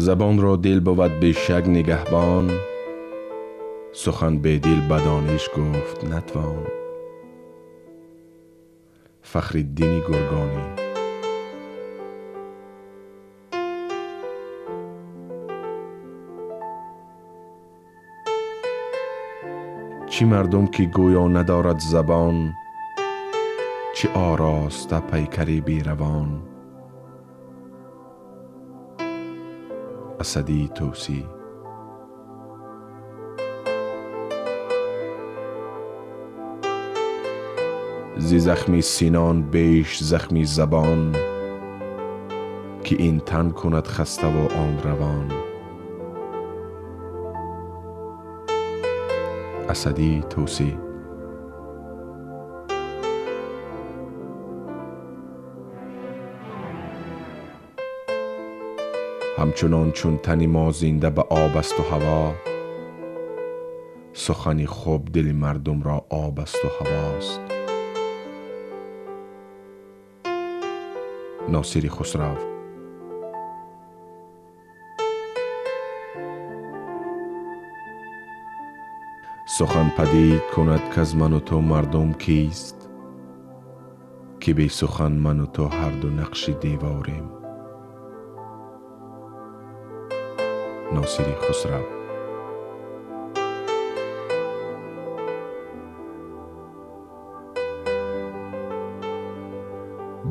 Забонро дил бувад бешак нигаҳбон, сухан бедил ба дониш гуфт натвон. Фахриддини Гургонӣ. Чӣ мардум ки гӯё надорад забон, чӣ ороста пайкари беравон. Асадии Тӯсӣ. Зи захми синон беш захми забон, ки ин тан кунад хаставу он равон. Асадии Тӯсӣ. Ҳамчунон чун тани мо зинда ба об асту ҳаво, сухани хуб дили мардумро об асту ҳавост. Носири Хусрав. Сухан падид кунад каз ману ту мардум кист, ки бе сухан ману ту ҳарду нақши деворем. Носири Хусрав.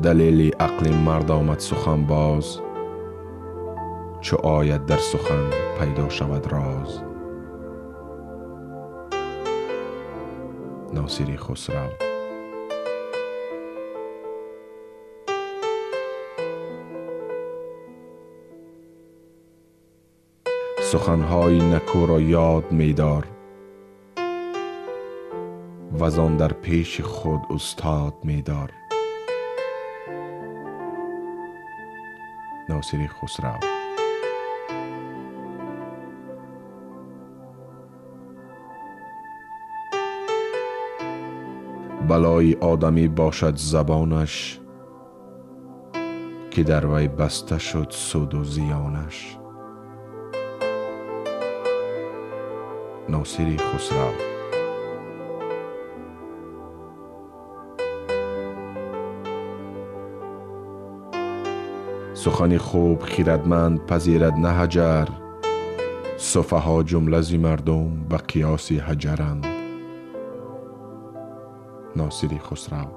Далели ақли мард омад сухан боз, чу ояд дар сухан пайдо шавад роз. Носири Хусрав. Суханҳои накӯро ёд медор, вазон дар пеши худ устод медор. Носири Хусрав. Балои одамӣ бошад забонаш, ки дар вай баста шуд суду зиёнаш. Носири Хусрав. Сухани хуб хирадманд пазирад на ҳаҷар, суфаҳо ҷумла зи мардум ба қиёси ҳаҷаранд. Носири Хусрав.